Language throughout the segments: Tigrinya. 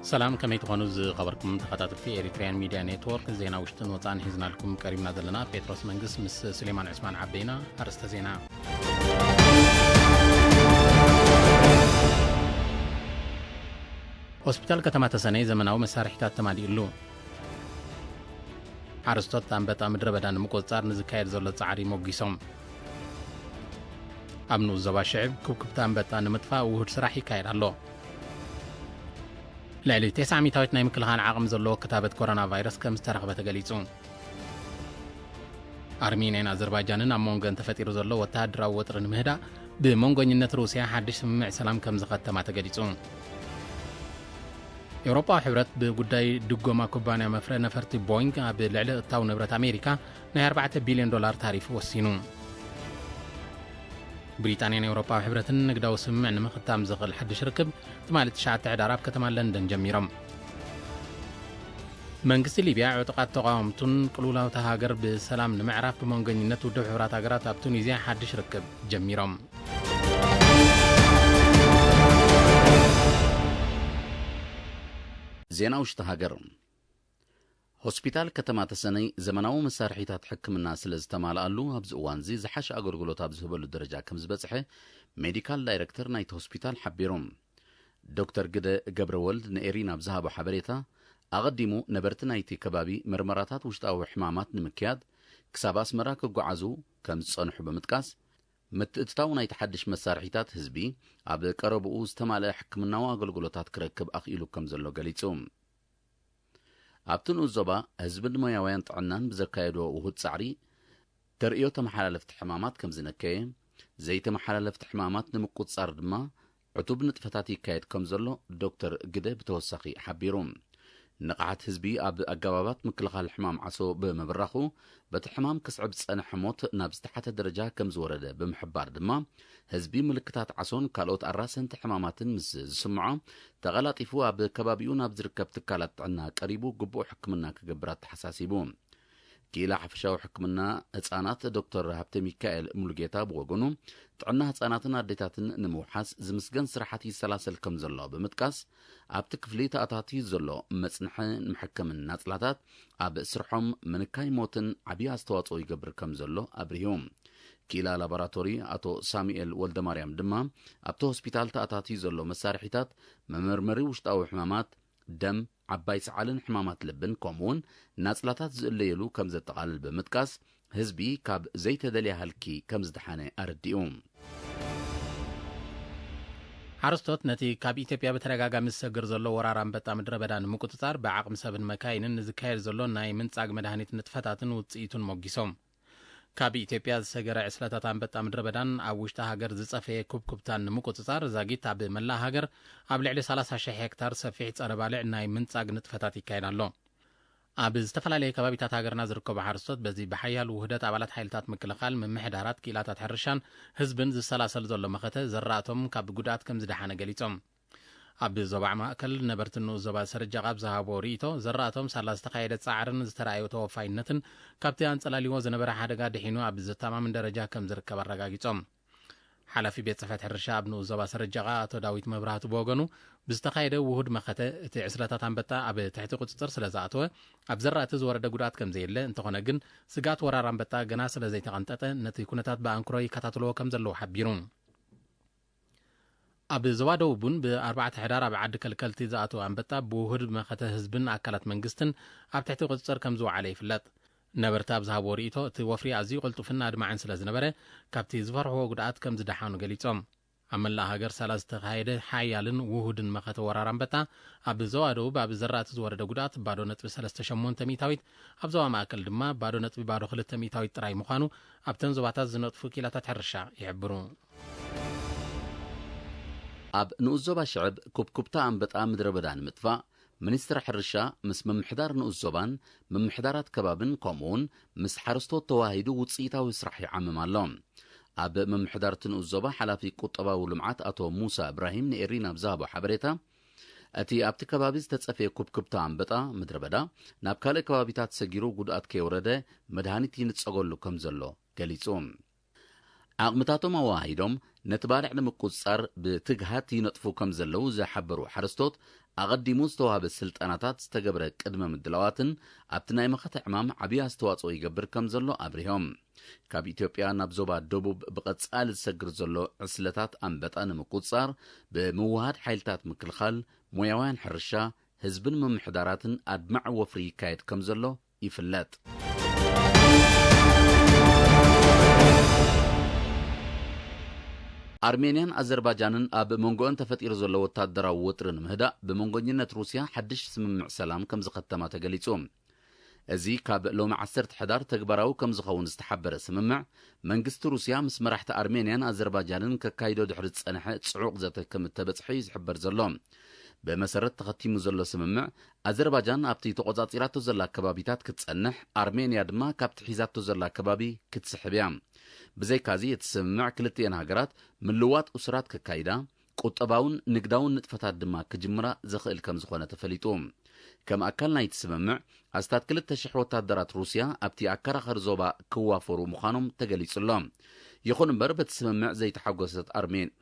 ሰላም፣ ከመይ ትኾኑ ዝኸበርኩም ተኸታተልቲ ኤሪትሪያን ሚድያ ኔትወርክ? ዜና ውሽጥን ወፃእን ሒዝናልኩም ቀሪብና ዘለና። ጴጥሮስ መንግስት ምስ ሱሌማን ዑስማን ዓበይና። ኣርእስተ ዜና። ሆስፒታል ከተማ ተሰነይ ዘመናዊ መሳርሒታት ተማሊኡሉ። ሓረስቶት ኣንበጣ ምድረ በዳ ንምቁፅፃር ንዝካየድ ዘሎ ፃዕሪ ሞጊሶም። ኣብ ንኡስ ዞባ ሽዕብ ኩብኩብታ ኣንበጣ ንምጥፋእ ውሁድ ስራሕ ይካየድ ኣሎ። ልዕሊ ተስዓ ሚእታዊት ናይ ምክልኻል ዓቕሚ ዘለዎ ክታበት ኮሮና ቫይረስ ከም ዝተረኽበ ተገሊጹ። ኣርሜንያን ኣዘርባይጃንን ኣብ መንጎን ተፈጢሩ ዘሎ ወተሃደራዊ ወጥሪ ንምህዳእ ብመንጎኝነት ሩስያ ሓድሽ ስምምዕ ሰላም ከም ዝኸተማ ተገሊጹ። ኤውሮጳዊ ሕብረት ብጉዳይ ድጎማ ኩባንያ መፍረ ነፈርቲ ቦይንግ ኣብ ልዕሊ እታው ንብረት ኣሜሪካ ናይ ኣርባዕተ ቢልዮን ዶላር ታሪፍ ወሲኑ። ብሪጣንያን ኤውሮጳዊ ሕብረትን ንግዳዊ ስምምዕ ንምኽታም ዘኽእል ሓድሽ ርክብ ትማሊ ትሽዓተ ሕዳር ኣብ ከተማ ለንደን ጀሚሮም። መንግስቲ ሊብያ ዕጡቓት ተቓወምቱን ቅልውላውታ ሃገር ብሰላም ንምዕራፍ ብመንጎኝነት ውድብ ሕቡራት ሃገራት ኣብ ቱኒዝያ ሓድሽ ርክብ ጀሚሮም። ዜና ውሽጢ ሃገር። ሆስፒታል ከተማ ተሰነይ ዘመናዊ መሳርሒታት ሕክምና ስለ ዝተማልኣሉ፣ ኣብዚ እዋንዚ ዝሓሸ ኣገልግሎት ኣብ ዝህበሉ ደረጃ ከም ዝበጽሐ ሜዲካል ዳይረክተር ናይቲ ሆስፒታል ሓቢሩ። ዶክተር ግደ ገብረወልድ ንኤሪና ኣብ ዝሃቦ ሓበሬታ፣ ኣቐዲሙ ነበርቲ ናይቲ ከባቢ መርመራታት ውሽጣዊ ሕማማት ንምክያድ ክሳብ ኣስመራ ክጓዓዙ ከም ዝጸንሑ ብምጥቃስ፣ ምትእትታው ናይቲ ሓድሽ መሳርሒታት ህዝቢ ኣብ ቀረብኡ ዝተማልአ ሕክምናዊ ኣገልግሎታት ክረክብ ኣኽኢሉ ከም ዘሎ ገሊጹ። ኣብቲ ንኡስ ዞባ ህዝብን ሞያውያን ጥዕናን ብዘካየድዎ ውሁድ ጻዕሪ፣ ተርእዮ ተመሓላለፍቲ ሕማማት ከም ዝነከየ፣ ዘይተመሓላለፍቲ ሕማማት ንምቁጽጻር ድማ ዕቱብ ንጥፈታት ይካየድ ከም ዘሎ ዶክተር ግደ ብተወሳኺ ሓቢሩ። ንቕሓት ህዝቢ ኣብ ኣገባባት ምክልኻል ሕማም ዓሶ ብምብራኹ፣ በቲ ሕማም ክስዕብ ዝጸንሐ ሞት ናብ ዝተሓተ ደረጃ ከም ዝወረደ ብምሕባር ድማ፣ ህዝቢ ምልክታት ዓሶን ካልኦት ኣራሰንቲ ሕማማትን ምስ ዝስምዖ፣ ተቐላጢፉ ኣብ ከባቢኡ ናብ ዝርከብ ትካላት ጥዕና ቀሪቡ ግቡእ ሕክምና ክገብር ኣተሓሳሲቡ። ክኢላ ሓፈሻዊ ሕክምና ህጻናት ዶክተር ሃብተ ሚካኤል ሙሉጌታ ብወገኑ፣ ጥዕና ህጻናትን ኣዴታትን ንምውሓስ ዝምስገን ስራሓት ይሰላሰል ከም ዘሎ ብምጥቃስ፣ ኣብቲ ክፍሊ ተኣታትዩ ዘሎ መጽንሕን መሐከምን ናጽላታት ኣብ ስርሖም ምንካይ ሞትን ዓብዪ ኣስተዋጽኦ ይገብር ከም ዘሎ ኣብሪሁ። ክኢላ ላቦራቶሪ ኣቶ ሳሙኤል ወልደማርያም ድማ፣ ኣብቲ ሆስፒታል ተኣታትዩ ዘሎ መሳርሒታት መመርመሪ ውሽጣዊ ሕማማት፣ ደም፣ ዓባይ ሰዓልን ሕማማት ልብን፣ ከምኡውን ናጽላታት ዝእለየሉ ከም ዘጠቓልል ብምጥቃስ፣ ህዝቢ ካብ ዘይተደልየ ሃልኪ ከም ዝደሓነ ኣረዲኡ። ሓረስቶት ነቲ ካብ ኢትዮጵያ ብተደጋጋሚ ዝሰግር ዘሎ ወራር ኣንበጣ ምድረ በዳ ንምቁጽጻር ብዓቕሚ ሰብን መካይንን ንዝካየድ ዘሎ ናይ ምንጻግ መድሃኒት ንጥፈታትን ውጽኢቱን ሞጊሶም። ካብ ኢትዮጵያ ዝሰገረ ዕስለታት ኣንበጣ ምድረ በዳን ኣብ ውሽጢ ሃገር ዝጸፈየ ኩብኩብታን ንምቁጽጻር ዛጊት ኣብ መላእ ሃገር ኣብ ልዕሊ ሰላሳ ሽሕ ሄክታር ሰፊሕ ጸረ ባልዕ ናይ ምንጻግ ንጥፈታት ይካየድ ኣሎ። ኣብ ዝተፈላለየ ከባቢታት ሃገርና ዝርከቡ ሓረስቶት በዚ ብሓያል ውህደት ኣባላት ሓይልታት ምክልኻል፣ ምምሕዳራት፣ ክኢላታት ሕርሻን ህዝብን ዝሰላሰል ዘሎ መኸተ ዘራእቶም ካብ ጉድኣት ከም ዝደሓነ ገሊጾም። ኣብ ዞባ ማእከል ነበርትን ንኡስ ዞባ ሰረጃ ኣብ ዝሃቦ ርእይቶ፣ ዘራእቶም ሳላ ዝተኻየደ ጻዕርን ዝተራእዮ ተወፋይነትን ካብቲ ኣንጸላልዎ ዝነበረ ሓደጋ ድሒኑ ኣብ ዘተኣማምን ደረጃ ከም ዝርከብ ኣረጋጊጾም። ሓላፊ ቤት ጽሕፈት ሕርሻ ኣብ ንኡስ ዞባ ሰረጃ ኣቶ ዳዊት መብራህቱ ብወገኑ፣ ብዝተኻየደ ውሁድ መኸተ እቲ ዕስለታት ኣንበጣ ኣብ ትሕቲ ቁጽጽር ስለ ዝኣተወ፣ ኣብ ዘራእቲ ዝወረደ ጉድኣት ከም ዘየለ፣ እንተኾነ ግን ስግኣት ወራር ኣንበጣ ገና ስለ ዘይተቐንጠጠ፣ ነቲ ኩነታት ብኣንክሮ ይከታተልዎ ከም ዘለዉ ሓቢሩ። ኣብ ዞባ ደቡብ እውን ብ ኣርባዕተ ሕዳር ኣብ ዓዲ ከልከልቲ ዝኣተወ ኣንበጣ ብውሁድ መኸተ ህዝብን ኣካላት መንግስትን ኣብ ትሕቲ ቁጽጽር ከም ዝወዓለ ይፍለጥ። ነበርቲ ኣብ ዝሃብዎ ርእይቶ፣ እቲ ወፍሪ ኣዝዩ ቅልጡፍን ኣድማዕን ስለ ዝነበረ፣ ካብቲ ዝፈርሕዎ ጉድኣት ከም ዝደሓኑ ገሊጾም። ኣብ መላእ ሃገር ሳላ ዝተኻየደ ሓያልን ውሁድን መኸተ ወራር ኣንበጣ፣ ኣብ ዞባ ደቡብ ኣብ ዘራእቲ ዝወረደ ጉድኣት ባዶ ነጥቢ ሰለስተ ሸሞንተ ሚእታዊት፣ ኣብ ዞባ ማእከል ድማ ባዶ ነጥቢ ባዶ ክልተ ሚእታዊት ጥራይ ምዃኑ ኣብተን ዞባታት ዝነጥፉ ክኢላታት ሕርሻ ይሕብሩ። ኣብ ንኡስ ዞባ ሽዕብ ኩብኩብታ ኣንበጣ ምድረ በዳ ንምጥፋእ፣ ሚኒስትሪ ሕርሻ ምስ ምምሕዳር ንኡስ ዞባን ምምሕዳራት ከባብን ከምኡውን ምስ ሓረስቶት ተዋሂዱ ውጽኢታዊ ስራሕ ይዓምም ኣሎ። ኣብ ምምሕዳር እቲ ንኡስ ዞባ ሓላፊ ቁጠባዊ ልምዓት ኣቶ ሙሳ እብራሂም ንኤሪና ኣብ ዝሃቦ ሓበሬታ፣ እቲ ኣብቲ ከባቢ ዝተጸፈየ ኩብኩብታ ኣንበጣ ምድረ በዳ ናብ ካልእ ከባቢታት ሰጊሩ ጉድኣት ከየውረደ መድሃኒት ይንጸገሉ ከም ዘሎ ገሊጹ። ዓቕምታቶም ኣወሃሂዶም ነቲ ባልዕ ንምቁጽጻር ብትግሃት ይነጥፉ ከም ዘለዉ ዝሓበሩ ሓረስቶት፣ ኣቐዲሙ ዝተዋህበ ስልጠናታት፣ ዝተገብረ ቅድመ ምድላዋትን ኣብቲ ናይ መኸተ ዕማም ዓብዪ ኣስተዋጽኦ ይገብር ከም ዘሎ ኣብሪሆም። ካብ ኢትዮጵያ ናብ ዞባ ደቡብ ብቐጻሊ ዝሰግር ዘሎ ዕስለታት ኣንበጣ ንምቁጽጻር ብምውሃድ ሓይልታት ምክልኻል፣ ሞያውያን ሕርሻ፣ ህዝብን ምምሕዳራትን ኣድማዒ ወፍሪ ይካየድ ከም ዘሎ ይፍለጥ። ኣርሜንያን ኣዘርባጃንን ኣብ መንጎአን ተፈጢሩ ዘሎ ወታደራዊ ወጥሪ ንምህዳእ ብመንጎኝነት ሩስያ ሓድሽ ስምምዕ ሰላም ከም ዝኸተማ ተገሊጹ። እዚ ካብ ሎሚ ዓሰርተ ሕዳር ተግባራዊ ከም ዝኸውን ዝተሓበረ ስምምዕ፣ መንግስቲ ሩስያ ምስ መራሕቲ ኣርሜንያን ኣዘርባጃንን ከካይዶ ድሕሪ ዝጸንሐ ጽዑቕ ዘተ ከም እተበጽሐ እዩ ዝሕበር ዘሎ። ብመሰረት ተኸቲሙ ዘሎ ስምምዕ፣ ኣዘርባጃን ኣብቲ ተቖጻጺራቶ ዘላ ከባቢታት ክትጸንሕ፣ ኣርሜንያ ድማ ካብቲ ሒዛቶ ዘላ ከባቢ ክትስሕብ እያ። ብዘይካዚ፣ እቲ ስምምዕ ክልቲኤን ሃገራት ምልዋጥ እሱራት ከካይዳ፣ ቁጠባውን ንግዳውን ንጥፈታት ድማ ክጅምራ ዘኽእል ከም ዝኾነ ተፈሊጡ። ከም ኣካል ናይቲ ስምምዕ፣ ኣስታት ክልተ ሽሕ ወታደራት ሩስያ ኣብቲ ኣከራኻሪ ዞባ ክዋፈሩ ምዃኖም ተገሊጹ ኣሎ። ይኹን እምበር፣ በቲ ስምምዕ ዘይተሓጎሰት ኣርሜን-፣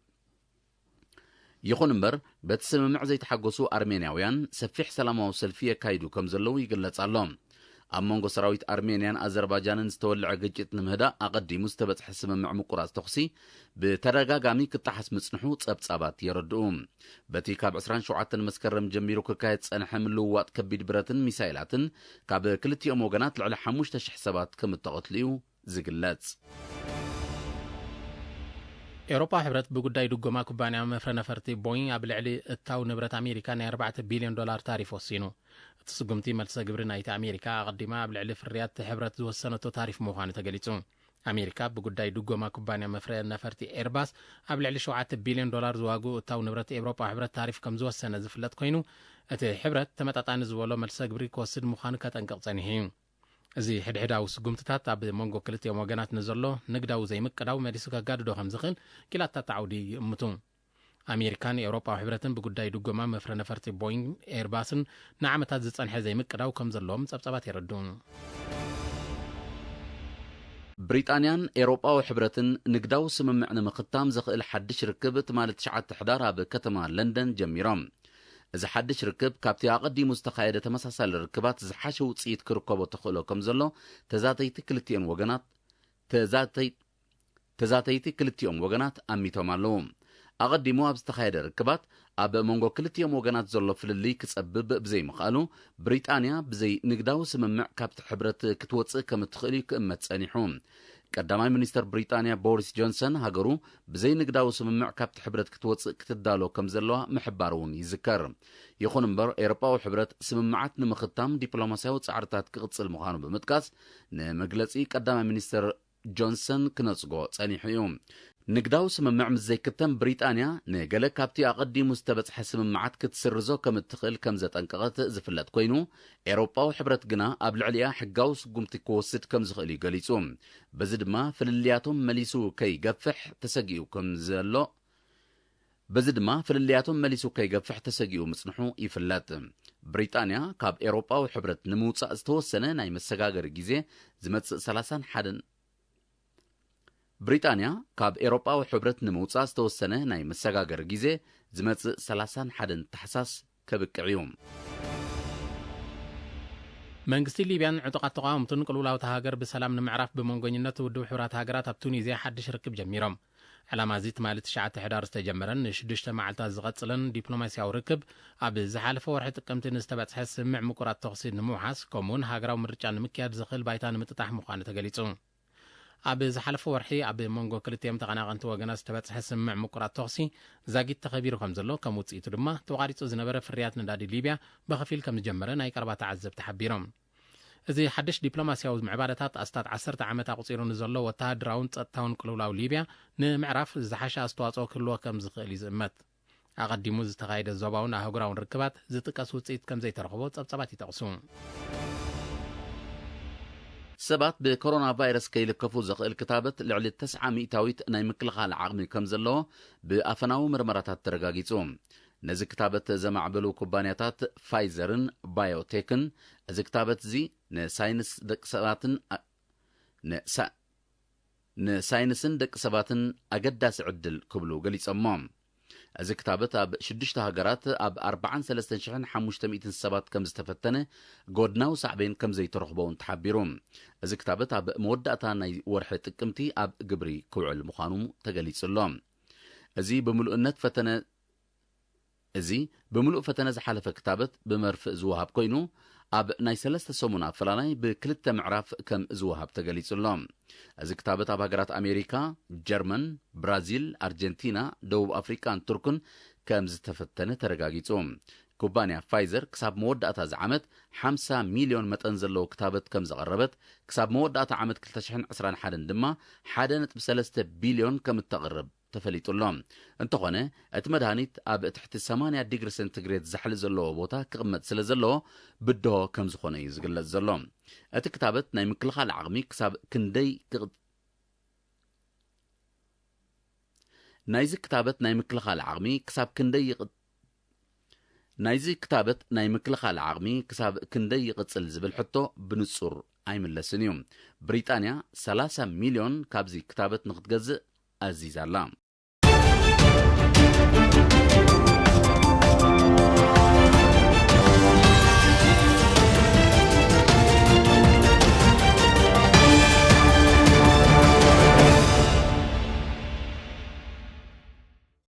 ይኹን እምበር፣ በቲ ስምምዕ ዘይተሓጎሱ ኣርሜንያውያን ሰፊሕ ሰላማዊ ሰልፊ የካይዱ ከም ዘለዉ ይግለጽ ኣሎ። ኣብ መንጎ ሰራዊት ኣርሜንያን ኣዘርባጃንን ዝተወልዐ ግጭት ንምህዳእ ኣቐዲሙ ዝተበጽሐ ስምምዕ ምቁራጽ ተኹሲ ብተደጋጋሚ ክጠሓስ ምጽንሑ ጸብጻባት የረድኡ። በቲ ካብ ዕስራን ሸውዓተን መስከረም ጀሚሩ ክካየድ ዝጸንሐ ምልውዋጥ ከቢድ ብረትን ሚሳይላትን ካብ ክልቲኦም ወገናት ልዕሊ ሓሙሽተ ሽሕ ሰባት ከም እተቐትሉ እዩ ዝግለጽ። ኤውሮጳዊ ሕብረት ብጉዳይ ድጎማ ኩባንያ መፍረ ነፈርቲ ቦይንግ ኣብ ልዕሊ እታው ንብረት ኣሜሪካ ናይ ኣርባዕተ ቢልዮን ዶላር ታሪፍ ወሲኑ። እቲ ስጉምቲ መልሰ ግብሪ ናይቲ ኣሜሪካ ኣቐዲማ ኣብ ልዕሊ ፍርያት እቲ ሕብረት ዝወሰነቶ ታሪፍ ምዃኑ ተገሊጹ። ኣሜሪካ ብጉዳይ ድጎማ ኩባንያ መፍረ ነፈርቲ ኤርባስ ኣብ ልዕሊ ሸውዓተ ቢልዮን ዶላር ዝዋግኡ እታው ንብረት ኤውሮጳዊ ሕብረት ታሪፍ ከም ዝወሰነ ዝፍለጥ ኮይኑ፣ እቲ ሕብረት ተመጣጣኒ ዝበሎ መልሰ ግብሪ ክወስድ ምዃኑ ከጠንቅቕ ጸኒሑ እዩ። እዚ ሕድሕዳዊ ስጉምትታት ኣብ መንጎ ክልቲኦም ወገናት ንዘሎ ንግዳዊ ዘይምቅዳው መሊሱ ከጋድዶ ከም ዝኽእል ኪላታት ዓውዲ ይእምቱ። ኣሜሪካን ኤውሮጳዊ ሕብረትን ብጉዳይ ድጎማ መፍረ ነፈርቲ ቦይንግ ኤርባስን ንዓመታት ዝጸንሐ ዘይምቅዳው ከም ዘለዎም ጸብጻባት የረድኡ። ብሪጣንያን ኤውሮጳዊ ሕብረትን ንግዳዊ ስምምዕ ንምኽታም ዘኽእል ሓድሽ ርክብ ትማሊ ትሽዓተ ሕዳር ኣብ ከተማ ለንደን ጀሚሮም። እዚ ሓድሽ ርክብ ካብቲ ኣቐዲሙ ዝተኻየደ ተመሳሳሊ ርክባት ዝሓሸ ውጽኢት ክርከቦ ተኽእሎ ከም ዘሎ ተዛተይቲ ክልቲኦን ወገናት ተዛተይ-፣ ተዛተይቲ ክልቲኦም ወገናት ኣሚቶም ኣለዉ። ኣቐዲሙ ኣብ ዝተኻየደ ርክባት፣ ኣብ መንጎ ክልቲኦም ወገናት ዘሎ ፍልልይ ክጸብብ ብዘይምኽኣሉ፣ ብሪጣንያ ብዘይ ንግዳዊ ስምምዕ ካብቲ ሕብረት ክትወጽእ ከም እትኽእል እዩ ክእመት ጸኒሑ። ቀዳማይ ሚኒስተር ብሪጣንያ ቦሪስ ጆንሰን፣ ሃገሩ ብዘይ ንግዳዊ ስምምዕ ካብቲ ሕብረት ክትወጽእ ክትዳሎ ከም ዘለዋ ምሕባሩ እውን ይዝከር። ይኹን እምበር፣ ኤውሮጳዊ ሕብረት ስምምዓት ንምኽታም ዲፕሎማስያዊ ጻዕርታት ክቕጽል ምዃኑ ብምጥቃስ፣ ንመግለጺ ቀዳማይ ሚኒስተር ጆንሰን ክነጽጎ ጸኒሑ እዩ። ንግዳዊ ስምምዕ ምስ ዘይክተም፣ ብሪጣንያ ንገለ ካብቲ ኣቐዲሙ ዝተበጽሐ ስምምዓት ክትስርዞ ከም እትኽእል ከም ዘጠንቀቐት ዝፍለጥ ኮይኑ፣ ኤውሮጳዊ ሕብረት ግና ኣብ ልዕሊኣ ሕጋዊ ስጉምቲ ክወስድ ከም ዝኽእል እዩ ገሊጹ። በዚ ድማ ፍልልያቶም መሊሱ ከይገፍሕ ተሰጊኡ ከም ዘሎ፣ በዚ ድማ ፍልልያቶም መሊሱ ከይገፍሕ ተሰጊኡ ምጽንሑ ይፍለጥ። ብሪጣንያ ካብ ኤውሮጳዊ ሕብረት ንምውጻእ ዝተወሰነ ናይ መሰጋገሪ ግዜ ዝመጽእ ሰላሳን ሓደን፣ ብሪጣንያ ካብ ኤውሮጳዊ ሕብረት ንምውጻእ ዝተወሰነ ናይ መሰጋገሪ ግዜ ዝመጽእ ሰላሳን ሓደን ታሕሳስ ከብቅዕ እዩ። መንግስቲ ሊብያን ዕጡቓት ተቓወምቱን ቅልውላውታ ሃገር ብሰላም ንምዕራፍ ብመንጎኝነት ውድብ ሕቡራት ሃገራት ኣብ ቱኒዝያ ሓድሽ ርክብ ጀሚሮም። ዕላማ እዚ ትማሊ ትሽዓተ ሕዳር ዝተጀመረን ንሽዱሽተ መዓልታት ዝቐጽለን ዲፕሎማስያዊ ርክብ፣ ኣብ ዝሓለፈ ወርሒ ጥቅምቲ ንዝተበጽሐ ስምምዕ ምቁራጽ ተኹሲ ንምውሓስ፣ ከምኡውን ሃገራዊ ምርጫ ንምክያድ ዘኽእል ባይታ ንምጥጣሕ ምዃኑ ተገሊጹ። ኣብ ዝሓለፈ ወርሒ ኣብ መንጎ ክልቲኦም ተቐናቐንቲ ወገናት ዝተበጽሐ ስምምዕ ምቁራጽ ተኹሲ ዛጊት ተኸቢሩ ከም ዘሎ፣ ከም ውጽኢቱ ድማ ተቋሪጹ ዝነበረ ፍርያት ነዳዲ ሊብያ ብኸፊል ከም ዝጀመረ ናይ ቀረባ ተዓዘብቲ ሓቢሮም። እዚ ሓድሽ ዲፕሎማስያዊ ምዕባለታት፣ ኣስታት ዓሰርተ ዓመት ኣቑጺሩ ንዘሎ ወተሃደራውን ጸጥታውን ቅልውላው ሊብያ ንምዕራፍ ዝሓሸ ኣስተዋጽኦ ክህልዎ ከም ዝኽእል እዩ ዝእመት። ኣቐዲሙ ዝተኻየደ ዞባውን ኣህጉራውን ርክባት ዝጥቀስ ውጽኢት ከም ዘይተረኽቦ ጸብጻባት ይጠቕሱ። ሰባት ብኮሮና ቫይረስ ከይልከፉ ዘኽእል ክታበት ልዕሊ ተስዓ ሚእታዊት ናይ ምክልኻል ዓቕሚ ከም ዘለዎ ብኣፈናዊ ምርመራታት ተረጋጊጹ። ነዚ ክታበት ዘማዕበሉ ኩባንያታት ፋይዘርን ባዮቴክን፣ እዚ ክታበት እዚ ንሳይንስ ደቂ ሰባትን ኣ-፣ ንሳ-፣ ንሳይንስን ደቂ ሰባትን ኣገዳሲ ዕድል ክብሉ ገሊጾሞ። እዚ ክታበት ኣብ ሽዱሽተ ሃገራት ኣብ ኣርባዓን ሰለስተን ሽሕን ሓሙሽተ ሚእትን ሰባት ከም ዝተፈተነ ጎድናዊ ሳዕቤን ከም ዘይተረኽቦ እውን ተሓቢሩ። እዚ ክታበት ኣብ መወዳእታ ናይ ወርሒ ጥቅምቲ ኣብ ግብሪ ክውዕል ምዃኑ ተገሊጹ ኣሎ። እዚ ብምሉእነት ፈተነ እዚ ብምሉእ ፈተነ ዝሓለፈ ክታበት ብመርፍእ ዝወሃብ ኮይኑ፣ ኣብ ናይ ሰለስተ ሰሙን ኣፈላላይ ብክልተ ምዕራፍ ከም ዝወሃብ ተገሊጹ ኣሎ። እዚ ክታበት ኣብ ሃገራት ኣሜሪካ፣ ጀርመን፣ ብራዚል፣ ኣርጀንቲና፣ ደቡብ ኣፍሪቃን ቱርክን ከም ዝተፈተነ ተረጋጊጹ። ኩባንያ ፋይዘር ክሳብ መወዳእታ እዚ ዓመት ሓምሳ ሚልዮን መጠን ዘለዎ ክታበት ከም ዘቐረበት፣ ክሳብ መወዳእታ ዓመት ክልተ ሽሕን ዕስራን ሓደን ድማ ሓደ ነጥቢ ሰለስተ ቢልዮን ከም እተቕርብ ተፈሊጡ ኣሎ። እንተኾነ፣ እቲ መድሃኒት ኣብ ትሕቲ ሰማንያ ዲግሪ ሴንቲግሬድ ዛሕሊ ዘለዎ ቦታ ክቕመጥ ስለ ዘለዎ፣ ብድሆ ከም ዝኾነ እዩ ዝግለጽ ዘሎ። እቲ ክታበት ናይ ምክልኻል ዓቕሚ ክሳብ ክንደይ ክቕ-፣ ናይዚ ክታበት ናይ ምክልኻል ዓቕሚ ክሳብ ክንደይ ይቕ-፣ ናይዚ ክታበት ናይ ምክልኻል ዓቕሚ ክሳብ ክንደይ ይቕጽል ዝብል ሕቶ ብንጹር ኣይምለስን እዩ። ብሪጣንያ ሰላሳ ሚልዮን ካብዚ ክታበት ንክትገዝእ ኣዚዛ ኣላ።